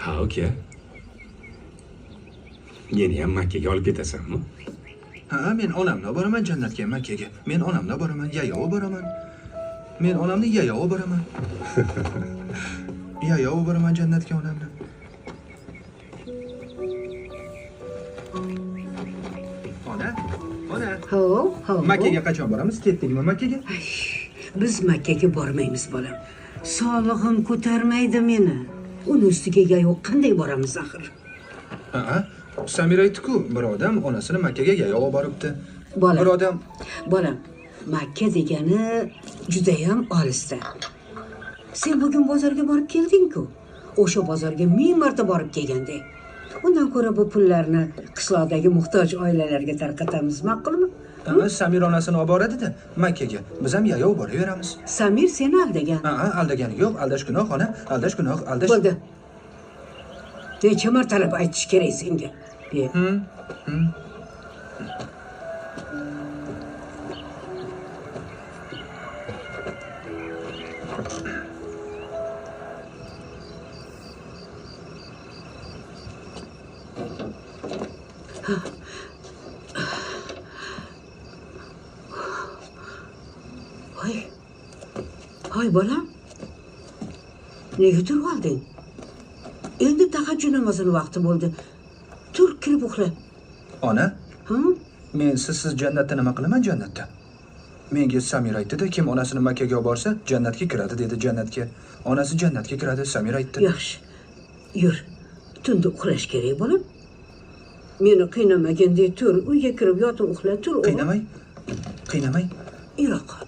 Ha, uka. Meni ham Makkaga olib ketasanmi? Ha, men onamni olib boraman jannatga, Makkaga. Men onamni olib boraman, yayov boraman. Men onamni yayov boraman. Yayov boraman jannatga onamni. Ona, ona. Ho, ho. Makkaga qachon boramiz? Ketdikmi Makkaga? Biz Makkaga bormaymiz, bolam. Sog'lig'im ko'tarmaydi meni. Uni ustiga yayov qanday boramiz axir? Ha, Samir aytdi-ku, bir odam onasini Makkaga yayov boribdi. Bolam. Bir odam. Bolam, Makka degani juda ham olisda. Sen bugun bozorga borib kelding-ku. O'sha bozorga 1000 marta borib kelgandek. Undan ko'ra bu pullarni qishloqdagi muhtoj oilalarga tarqatamiz, ma'qulmi? Samir onasini olib boradi-da Makkaga. Biz ham yayov boraveramiz. Samir seni aldagan. Ha, aldagani yo'q, aldash gunoh, ona, aldash gunoh, aldash. Bo'ldi. Necha martalab aytish kerak senga? Voy. Voy bolam. Nega turib olding? Endi tahajjud namozini vaqti bo'ldi. Tur, kirib uxla. Ona? Ha? Men sizsiz jannatda nima qilaman jannatda? Menga Samir aytdi-da, kim onasini Makkaga olib borsa, jannatga kiradi dedi, jannatga. Onasi jannatga kiradi, Samir aytdi. Yaxshi. Yur. Tunda uxlash kerak, bolam. Meni qiynamagandek tur, uyga kirib yotib uxla, tur. Qiynamay. Qiynamay. Yura qol.